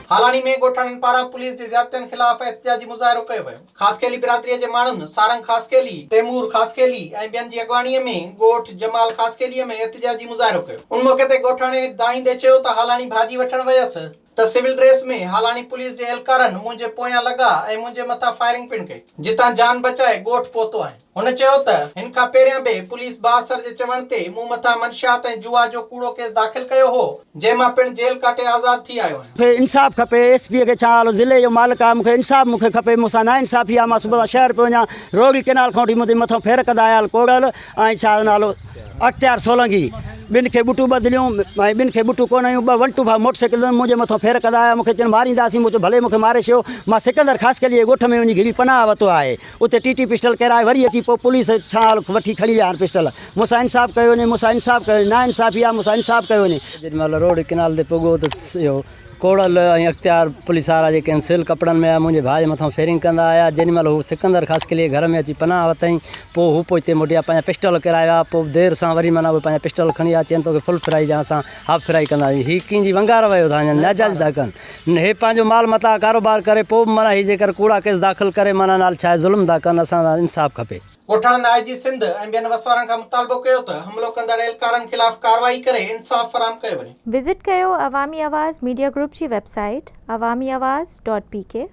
هالاڻي ۾ ڳوٺاڻن پاران پوليس جي زيادتين خلاف احتجاجي مظاهرو ڪيو ويو. خاصخيلي برادري جي ماڻهن سارنگ خاصخيلي، تيمور خاصخيلي ۽ ٻين جي اڳواڻي ۾ ڳوٺ جمال خاصخيلي ۾ احتجاجي مظاهرو ڪيو. ان موقعي تي ڳوٺاڻي دانهيندي چيو ته هالاڻي ڀاڄي وٺڻ ويس ته سول ڊريس ۾ هالاڻي پوليس جي اهلڪارن منهنجي پويان لڳا ۽ منهنجي مٿان فائرنگ پڻ ڪئي، جتان جان بچائي ڳوٺ پهتو آهيان. هن چيو ته هن کان پهريان به پوليس بااثر جي چوڻ تي مون مٿان منشيات ۽ جوا جو ڪوڙو ڪيس داخل ڪيو هو، جنهن مان پڻ جيل ڪاٽي آزاد ٿي آيو آهيان. مون کي انصاف کپي ايس پي کي ڇا حال ضلعي جو مالڪ آ مون کي انصاف مون کي کپي مون سان ناانصافي آ مان صبح سان شهر پيو وڃان روهڙي ڪينال کان وٺي منهنجي مٿان ڦير ڪندا آيا ڪوڙل ۽ ڇا نالو اختيار سولنگي ٻن کي ٻٽون ٻڌليون ۽ ٻن کي ٻٽون ڪونه هيون ٻه one two five motor cycle منهنجي مٿان ڦير ڪندا آيا مون کي چين مارينداسين مون چيو ڀلي مون کي ماري ڇڏيو مان سڪندر خاصخيلي جي ڳوٺ ۾ وڃي گهڙي پناهه ورتو آهي اتي ٽي ٽي پسٽل ڪيرائي وري اچي پوء پوليس ڇانهل وٺي کڻي ويا آهن پسٽل مون سان انصاف ڪيو وڃي مون سان انصاف ڪيو وڃي نا انصافي آهي مون سان انصاف ڪيو وڃي. جيڏي مهل روڊ ڪينال تي پڳو ته اهو ڪوڙل ۽ اختيار پوليس وارا جيڪي آهن سول ڪپڙن ۾ آيا منهنجي ڀاء جي مٿان فيرنگ ڪندا آيا جيڏي مهل هو سڪندر خاصخيلي جي گهر ۾ اچي پناهه ورتائين پوء هو پوئتي موٽي آيا پنهنجا پسٽل ڪيرائي ويا پوء دير سان وري معنيٰ اهي پنهنجا پسٽل کڻي آيا چين توکي فل فرائي جا اسان هاف فرائي ڪنداسين هي ڪنهن جي ونگار ويو ٿا وڃن ناجائز ٿا ڪن هي پنهنجو مال متاع ڪاروبار ڪري پوء به معنيٰ هي جيڪر ڪوڙا ڪيس داخل ڪري معنيٰ نال ڇاهي ظلم ٿا ڪن اسان سان انصاف کپي. ڳوٺاڻن آء جي سنڌ ۽ ٻين وسوارن کان مطالبو ڪيو ته حملو ڪندڙ اهلڪارن خلاف ڪارروائي ڪري انصاف فراهم ڪيو وڃي. وزٽ ڪيو عوامي آواز ميڊيا گروپ جي website Awami Awaz dot P K.